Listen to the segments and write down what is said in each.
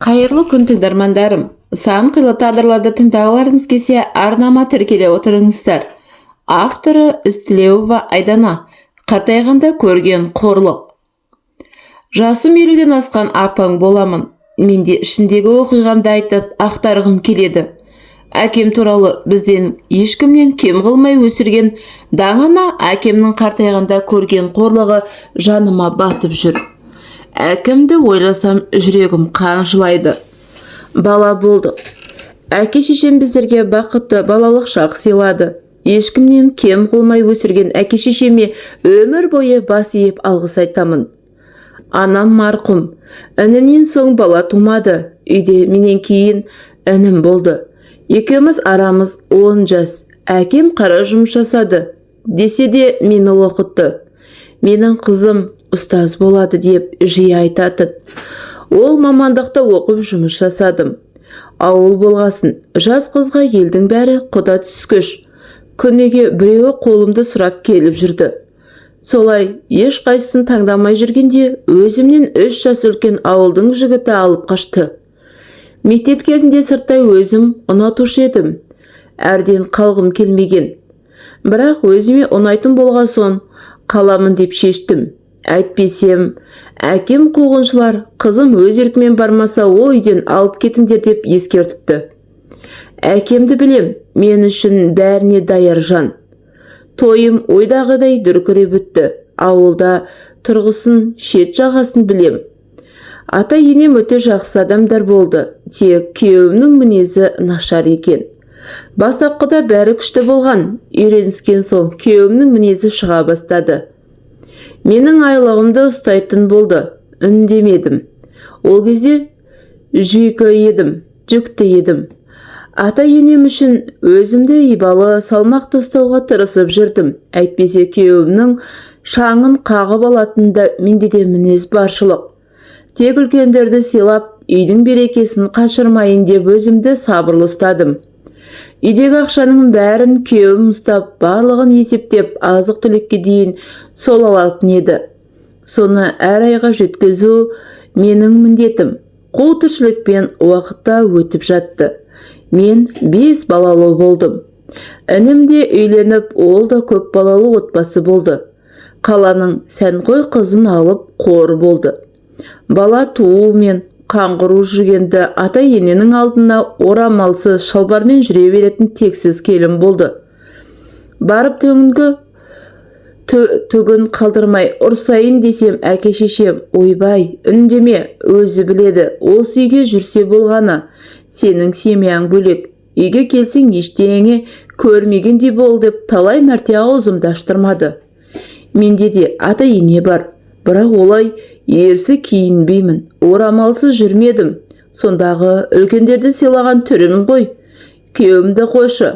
Қайырлы күн, тыңдармандарым! Сан қилы тағдырларды тыңдағыларыңыз келсе, арнама тіркеле отырыңыздар. Авторы Ізтілеуова Айдана. Қартайғанда көрген қорлық. Жасым 50-ден асқан апаң боламын. Мен де ішіндегі оқиғамды айтып, ақтарғым келеді. Әкем туралы. Бізден ешкімнен кем қылмай өсірген даңана әкемнің қартайғанда көрген қорлығы жаныма батып жүр. Әкемді ойласам, жүрегім қан жылайды. Бала болдық. Әке шешем біздерге бақытты балалық шақ сыйлады. Ешкімнен кем қылмай өсірген әке шешеме өмір бойы бас иіп, алғыс айтамын. Анам марқұм. Інімнен соң бала тумады. Үйде менен кейін інім болды. Екеуміз арамыз 10 жас. Әкем қара жұмыс жасады десе де, мені оқытты. «Менің қызым ұстаз болады», – деп жиі айтатын. Ол мамандықта оқып, жұмыс жасадым. Ауыл болғасын, жас қызға елдің бәрі құда түскіш. Күніге біреуі қолымды сұрап келіп жүрді. Солай ешқайсысын таңдамай жүргенде, өзімнен 3 жас үлкен ауылдың жігіті алып қашты. Мектеп кезінде сырттай өзім ұнатушы едім. Әрден қалғым келмеген. Бірақ өзіме ұнайтын болған соң, қаламын деп шештім. Әйтпесем, әкем «Қуғыншылар, қызым өз еркімен бармаса, ол үйден алып кетіңдер» деп ескертіпті. Әкемді білем, мен үшін бәріне даяр жан. Тойым ойдағыдай дүркіреп өтті. Ауылда тұрғысын, шет жағасын білем. Ата енем өте жақсы адамдар болды. Тек күйеуімнің мінезі нашар екен. Бастапқыда бәрі күшті болған. Үйреніскен соң, күйеуімнің мінезі шыға бастады. Менің айлығымды ұстайтын болды. Үндемедім. Ол кезде жүйкі едім, жүкті едім. Ата енем үшін өзімді ибалы, салмақты ұстауға тырысып жүрдім. Әйтпесе, күйеуімнің шаңын қағып алатын да менде де мінез баршылық. Тек үлкендерді сыйлап, үйдің берекесін қашырмайын деп, өзімді сабырлы ұстадым. Үйдегі ақшаның бәрін күйеуім ұстап, барлығын есептеп, азық түлікке дейін сол алатын еді. Соны әр айға жеткізу менің міндетім. Қу тіршілікпен уақытта өтіп жатты. Мен бес балалы болдым. Інім де үйленіп, ол да көп балалы отбасы болды. Қаланың сәнқой қызын алып, қор болды. Бала туу мен қаңғыру жүргенді ата ененің алдына орамалсыз, шалбармен жүре беретін тексіз келін болды. Барып түнгі түгін қалдырмай ұрсайын десем, әке шешем «Ойбай, үндеме, өзі біледі, осы үйге жүрсе болғаны, сенің семьяң бөлек, үйге келсең, ештеңе көрмегендей бол» деп талай мәрте аузымды аштырмады. Менде де ата ене бар, бірақ олай ерсі киінбеймін, орамалсыз жүрмедім. Сондағы үлкендерді сыйлаған түрім ғой. Күйеуімді қойшы,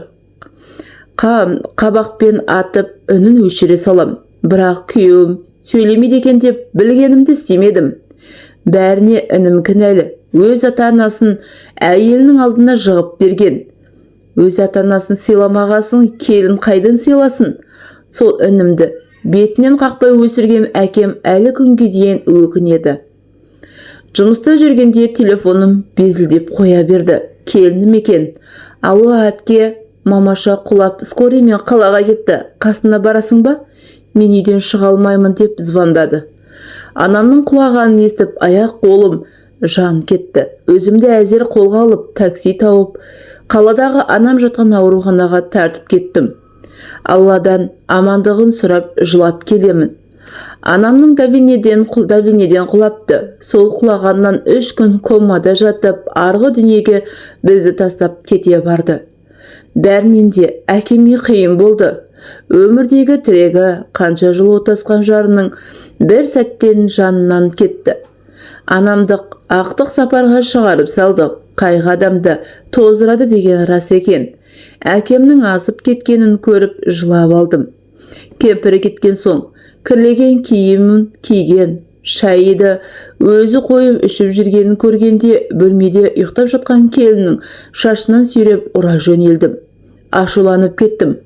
қабақпен атып, үнін өшіре салам. Бірақ күйеуім сөйлемейді екен деп, білгенімді істемедім. Бәріне інім кінәлі. Өз ата анасын әйелінің алдына жығып берген. Өз ата анасын сыйламағасын, келін қайдан сыйласын? Сол інімді бетінен қақпай өсірген әкем әлі күнге дейін өкінеді. Жұмыста жүргенде телефоным безілдеп қоя берді. Келінім екен. «Алло, әпке, мамаша құлап, скорыймен қалаға кетті. Қасына барасың ба? Мен үйден шыға алмаймын», – деп звондады. Анамның құлағанын естіп, аяқ қолым жан кетті. Өзімді әзер қолға алып, такси тауып, қаладағы анам жатқан ауруханаға тартып кеттім. Алладан амандығын сұрап, жылап келемін. Анамның давлениеден құлапты. Сол құлағаннан 3 күн комада жатып, арғы дүниеге бізді тастап кете барды. Бәрінен де әкеме қиын болды. Өмірдегі тірегі, қанша жыл отасқан жарының бір сәттен жанынан кетті. Анамды ақтық сапарға шығарып салдық. Қайғы адамды тоздырады деген рас екен. Әкемнің азып кеткенін көріп, жылап алдым. Кемпірі кеткен соң, кірлеген киімін киген, шайды өзі қойып ішіп жүргенін көргенде, бөлмеде ұйықтап жатқан келіннің шашынан сүйреп ұра жөнелдім. Ашуланып кеттім.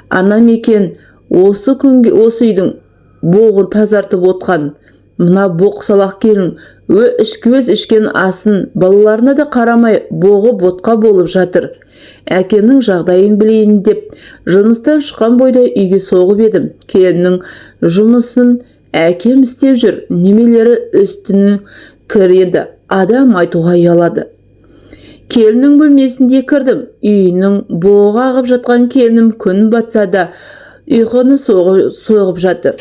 Анам екен осы күнге осы үйдің боғын тазартып отқан. Мына боқ салақ келін өз ішкен асын балаларына да қарамай боғы ботқа болып жатыр. Әкемнің жағдайын білейін деп жұмыстан шыққан бойда үйге соғып едім. Келіннің жұмысын әкем істеп жүр. Немелері үстінің кір енді, адам айтуға ұялады. Келіннің бөлмесінде кірдім. Үйінің боғы ағып жатқан келінім күн батса да ұйқыны соғып жатыр.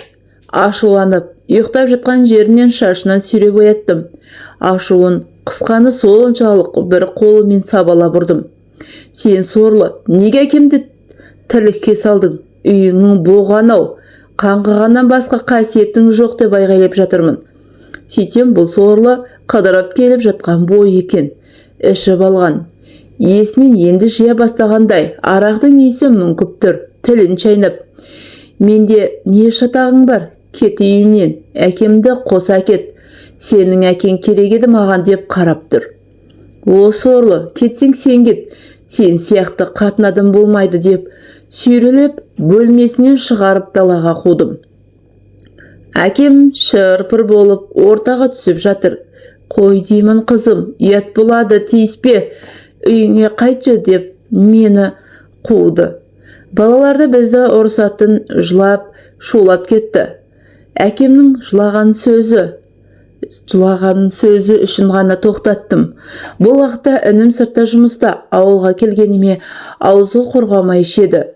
Ашуланып, ұйықтап жатқан жерінен шашынан сүйреп ояттым. Ашуын қысқаны соншалық, бір қолымен сабалап ұрдым. Сен сорлы, неге әкемді тірлікке салдың? Үйіңнің боғы анау, қаңғығаннан басқа қасиетің жоқ деп айғайлап жатырмын. Сөйтсем, бұл сорлы қыдырып келіп жатқан бой екен. Ішіп алған. Есінен енді жия бастағандай, арақтың иісі мүңкіп тұр, тілін шайнап. Менде не шатағың бар? Кет үйімнен, әкемді қоса кет. Сенің әкең керек еді маған деп қарап тұр. О сорлы, кетсең сен кет. Сен сияқты қатын адам болмайды деп сүйрелеп бөлмесінен шығарып далаға қудым. Әкем шырпыр болып ортаға түсіп жатыр. Қой деймін, қызым, ұят болады, тиіспе, үйіңе қайтшы деп мені қуды. Балаларды бізді ұрсатын, жылап, шулап кетті. Әкемнің жылаған сөзі үшін ғана тоқтаттым. Бұл уақытта інім сыртта жұмыста, ауылға келгеніме аузы құрғамай ішеді.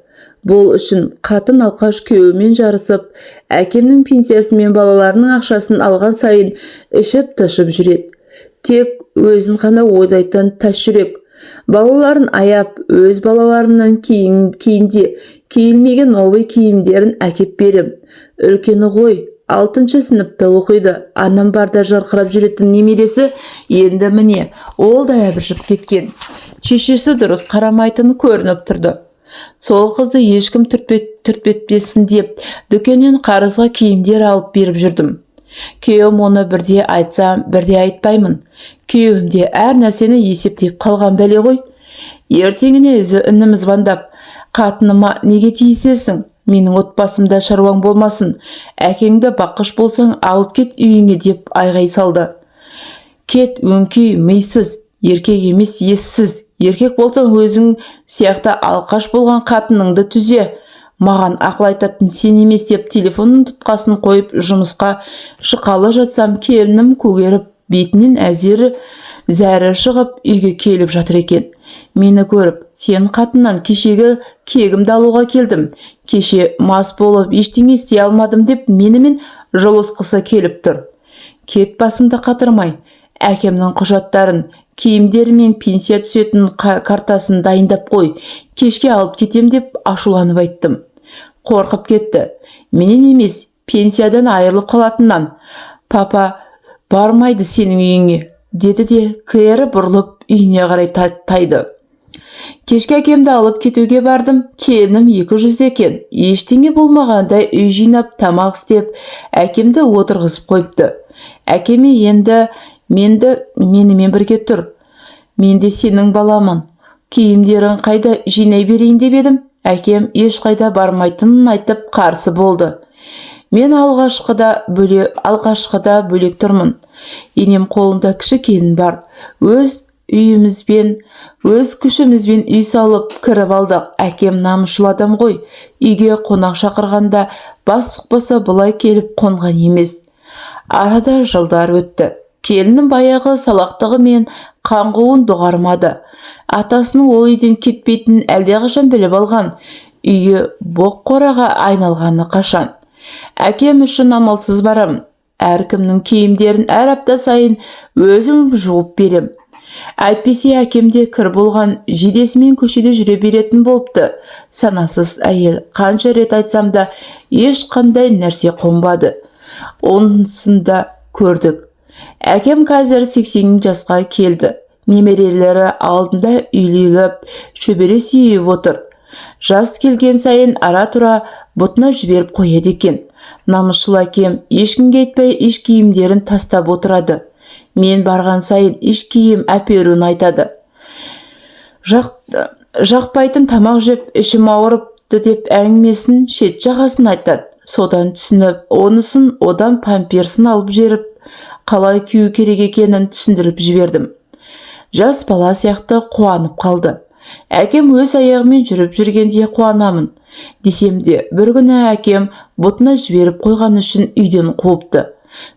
Бұл үшін қатын алқаш күйеуімен жарысып, әкемнің пенсиясы мен балаларының ақшасын алған сайын ішіп-тышып жүреді. Тек өзін ғана ойлайтын тас жүрек. Балаларын аяп, өз балаларымнан кейінде киілмеген новый киімдерін әкеп берем. Үлкені ғой, алтыншы сыныпта оқиды. Анам барда жарқырап жүретін немересі енді міне, ол да әбіржіп кеткен. Шешесі дұрыс қарамайтыны көрініп тұрды. Сол қызды ешкім түртпетпесін деп дүкеннен қарызға киімдер алып беріп жүрдім. Күйеуім оны бірде айтсам, бірде айтпаймын. Күйеуім де әр нәрсені есептеп қалған бәле ғой. Ертеңіне інім звондап, қатыныма неге тиісесің? Менің отбасымда шаруаң болмасын. Әкеңді баққыш болсаң алып кет үйіңе деп айғай салды. Кет, өңкей, мисыз, еркек емес, ессіз. Еркек болсаң өзің сияқты алқаш болған қатыныңды түзе. Маған ақыл айтатын сен емес деп телефонның тұтқасын қойып жұмысқа шыққалы жатсам, келінім көгеріп, бетінен әзері зәрі шығып үйге келіп жатыр екен. Мені көріп, сен қатыннан кешегі кегімді алуға келдім. Кеше мас болып ештеңе істей алмадым деп менімен жұлысқысы келіп тұр. Кет, басымды қатырмай, әкемнің құжаттарын, киімдері мен пенсия түсетін картасын дайындап қой, кешке алып кетем деп ашуланып айттым. Қорқып кетті. Менен емес, пенсиядан айырылып қалатыннан. Папа бармайды сенің үйіңе, деді де кері бұрылып үйіне қарай тайды. Кешке әкемді алып кетуге бардым. Келінім екі жүзді екен. Ештеңе болмағандай үй жинап, тамақ істеп, әкемді отырғызып қойыпты. Әкеме енді менімен бірге тұр. Мен де сенің баламын. Киімдерін қайда, жинай берейін деп едім. Әкем ешқайда бармайтынын айтып қарсы болды. Мен алғашқыда бөлек тұрмын. Енем қолында кіші келін бар. Өз үйімізбен, өз күшімізбен үй салып кіріп алдық. Әкем намысшыл адам ғой. Үйге қонақ шақырғанда бас сұқпаса бұлай келіп қонған емес. Арада жылдар өтті. Келінім баяғы салақтығы мен қаңғуын доғармады. Атасының ол үйден кетпейтінін әлдеқашан біліп алған. Үйі боқ қораға айналғаны қашан. Әкем үшін амалсыз барам. Әркімнің киімдерін әр апта сайын өзім жуып берем. Әйтпесе әкемде кір болған жидесімен көшеде жүре беретін болыпты. Санасыз әйел, қанша рет айтсам да ешқандай нәрсе қонбады. Онысын да көрдік. Әкем қазір 80 жасқа келді. Немерелері алдында үйлі, шөбере сүйіп отыр. Жас келген сайын ара-тұра бұтына жіберіп қояды екен. Намысшыл әкем ешкімге айтпай іш киімдерін тастап отырады. Мен барған сайын іш киім әперуін айтады. Жақпайтын тамақ жеп, ішім ауырыпты деп әңгімесін шет жағасын айтады. Содан түсініп, онысын одан памперсін алып жеріп, қалай кию керек екенін түсіндіріп жібердім. Жас бала сияқты қуанып қалды. Әкем өз аяғымен жүріп жүргенде қуанамын десем де, бір күні әкем бұтына жіберіп қойған үшін үйден қуыпты.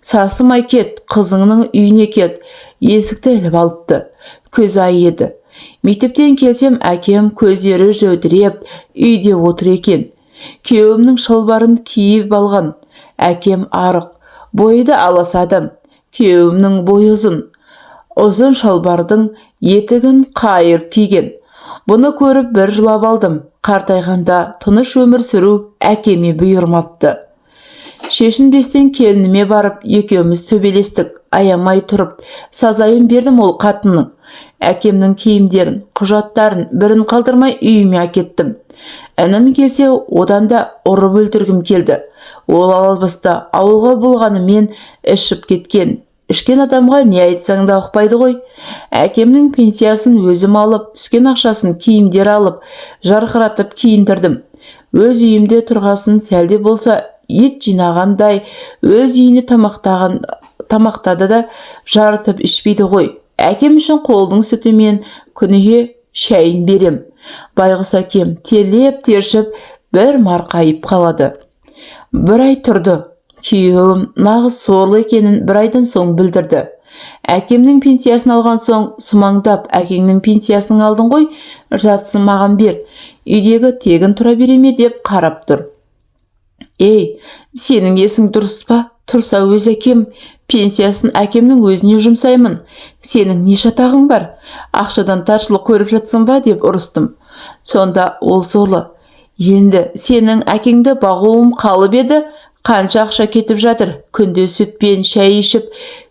Сасымай кет, қызыңның үйіне кет, есікті іліп алыпты. Күз айы еді. Мектептен келсем, әкем көздері жәудіреп үйде отыр екен. Күйеуімнің шалбарын киіп алған. Әкем арық, бойы да аласа адам. Күйеуімнің бойы ұзын. Ұзын шалбардың етігін қайырып киген. Бұны көріп бір жылап алдым. Қартайғанда тыныш өмір сүру әкеме бұйырмапты. Шешінбестен келініме барып, екеуміз төбелестік. Аямай тұрып, сазайын бердім ол қатынның. Әкемнің киімдерін, құжаттарын бірін қалдырмай үйіме әкеттім. Інім келсе, одан да ұрып өлтіргім келді. Ол албасты ауылға болғанымен ішіп кеткен. Ішкен адамға не айтсаң да ұқпайды ғой. Әкемнің пенсиясын өзім алып, түскен ақшасын киімдер алып, жарқыратып киіндірдім. Өз үйімде тұрғасын сәлде болса ет жинағандай өз үйіне тамақтады да жарытып ішпейді ғой. Әкем үшін қолдың сүтімен күніге шайын берем. Байғұс әкем терлеп тершіп бір марқайып қалады. Бір ай тұрды. Күйеуім нағыз сорлы екенін бір айдан соң білдірді. Әкемнің пенсиясын алған соң сумаңдап, әкеңнің пенсиясын алдың ғой, жатсын маған бер. Үйдегі тегін тұра бере ме деп қарап тұр. Ей, сенің есің дұрыс па? Тұрса өз әкем, пенсиясын әкемнің өзіне жұмсаймын. Сенің не шатағың бар? Ақшадан таршылық көріп жатсың ба деп ұрыстым. Сонда ол сорлы. Енді сенің әкеңді бағуым қалып еді, қанша ақша кетіп жатыр, күнде сүтпен шай ішіп,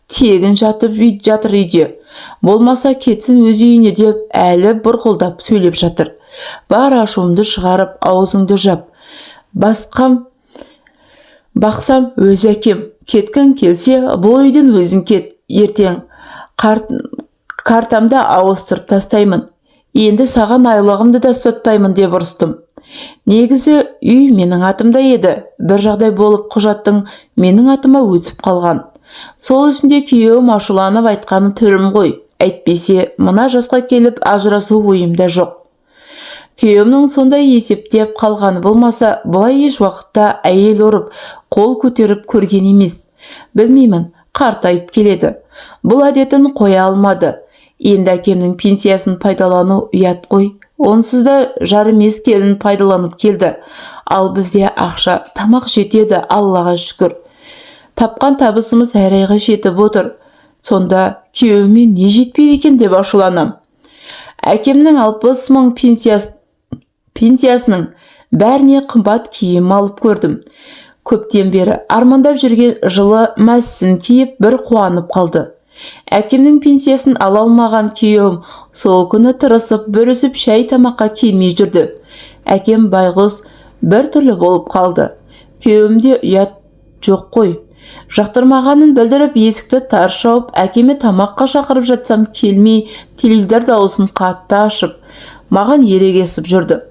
тегін жатып жатыр үйде. Болмаса кетсін өз үйіне деп әлі бұрқылдап сөйлеп жатыр. Бар ашуымды шығарып, аузыңды жап. Бақсам өз әкем, кеткің келсе бұл үйден өзің кет, ертең картамды ауыстырып тастаймын. Енді саған айлығымды да ұстатпаймын деп ұрыстым. Негізі үй менің атымда еді. Бір жағдай болып құжаттың менің атыма өтіп қалған. Сол үшін де күйеуім ашуланып айтқаны түрім ғой. Әйтпесе мына жасқа келіп ажырасу ойымда жоқ. Күйеуімнің сондай есептеп қалғаны болмаса, бұлай еш уақытта әйел ұрып, қол көтеріп көрген емес. Білмеймін, қартайып келеді. Бұл әдетін қоя алмады. Енді әкемнің пенсиясын пайдалану ұят қой. Онсыз да жарым ес келін пайдаланып келді. Ал бізде ақша, тамақ жетеді, Аллаға шүкір. Тапқан табысымыз әр айға жетіп отыр. Сонда күйеуіме не жетпейді екен деп ашуланам. Әкемнің 60 мың пенсиясының бәріне қымбат киім алып көрдім. Көптен бері армандап жүрген жылы мәссін киіп бір қуанып қалды. Әкемнің пенсиясын ала алмаған күйеуім сол күні тырысып бүрісіп шай тамаққа келмей жүрді. Әкем байғұс бір түрлі болып қалды. Күйеуімде ұят жоқ қой. Жақтырмағанын білдіріп есікті тарс жауып, әкеме тамаққа шақырып жатсам келмей, теледидар дауысын қатты ашып, маған ерегесіп жүрді.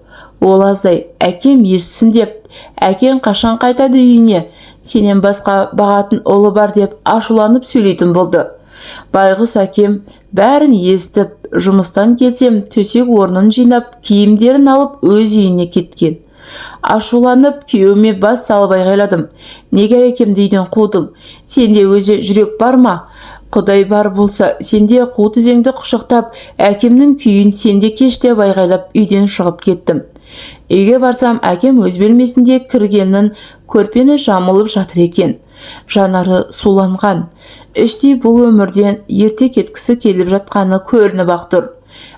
Ол аздай, әкем естісін деп, әкең қашан қайтады үйіне, сенен басқа бағатын ұлы бар деп ашуланып сөйлейтін болды. Байғұс әкем бәрін естіп, жұмыстан келсем төсек орнын жинап, киімдерін алып өз үйіне кеткен. Ашуланып күйеуіме бас салып айғайладым. Неге әкемді үйден қудың? Сенде өзі жүрек бар ма? Құдай бар болса, сенде қу тізеңді құшақтап, әкемнің күйін сенде кеш деп айғайлап үйден шығып кеттім. Үйге барсам, әкем өз бөлмесінде кіргенін көрпені жамылып жатыр екен. Жанары суланған. Іштей бұл өмірден ерте кеткісі келіп жатқаны көрініп-ақ тұр.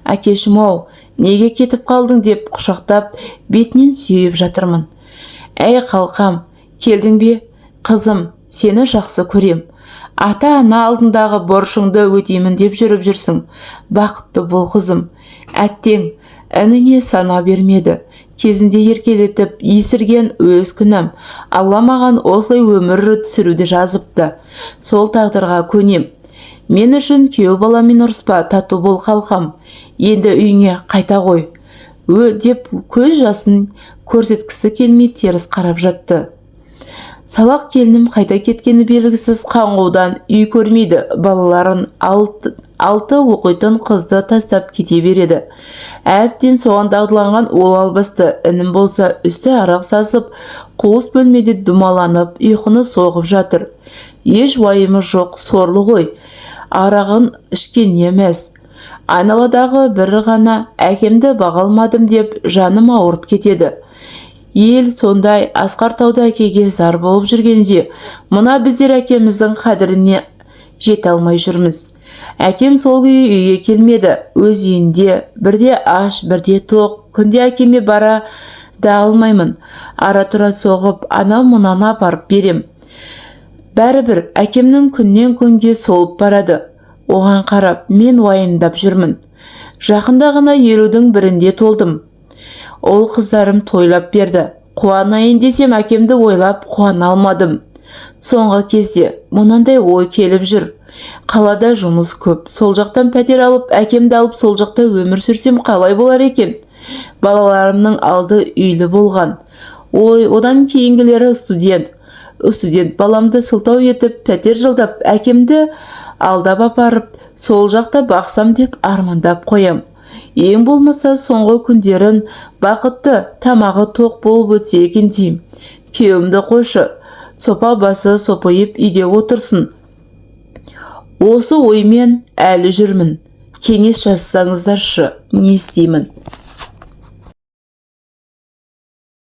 Әкешім-ау, неге кетіп қалдың деп құшақтап, бетінен сүйіп жатырмын. Әй қалқам, келдің бе? Қызым, сені жақсы көрем. Ата-ана алдындағы борышыңды өтеймін деп жүріп жүрсің. Бақытты бол қызым. Әттең, ініңе сана бермеді. Кезінде еркелетіп, есірген өз күнәм. Алла маған осылай өмір сүруді жазыпты. Сол тағдырға көнем. Мен үшін күйеу баламен ұрыспа, тату бол қалқам. Енді үйіңе қайта ғой. Деп көз жасын көрсеткісі келмей теріс қарап жатты. Салақ келінім қайда кеткені белгісіз қаңғудан үй көрмейді, балаларын алты оқитын қызды тастап кете береді. Әбден соған дағдыланған ол албасты. Інім болса, үсті арақ сасып, қуыс бөлмеде думаланып, ұйқыны соғып жатыр. Еш уайымы жоқ, сорлы ғой. Арағын ішкен емес. Айналадағы бір ғана әкемді баға алмадым деп жаным ауырып кетеді. Ел сондай асқар тауда әкеге зар болып жүргенде, мына біздер әкеміздің қадіріне жете алмай жүрміз. Әкем сол күйі үйге келмеді. Өз үйінде бірде аш, бірде тоқ. Күнде әкеме бара да алмаймын. Ара-тұра соғып, анау-мынаны апарып берем. Бәрібір әкемнің күннен күнге солып барады. Оған қарап мен уайымдап жүрмін. Жақында ғана 50-дің бірінде толдым. Ол қыздарым тойлап берді. Қуанайын десем, әкемді ойлап қуана алмадым. Соңғы кезде мынандай ой келіп жүр. Қалада жұмыс көп. Сол жақтан пәтер алып, әкемді алып, сол жақта өмір сүрсем қалай болар екен? Балаларымның алды үйлі болған. Ой, одан кейінгілері студент. Студент баламды сылтау етіп, пәтер жалдап, әкемді алдап апарып, сол жақта бақсам деп армандап қоям. Ең болмаса соңғы күндерін бақытты, тамағы тоқ болып өтсе екен деймін. Күйеуімді қойшы, сопа басы сопиып үйде отырсын. Осы оймен әлі жүрмін. Кеңес жазсаңыздаршы, не істеймін?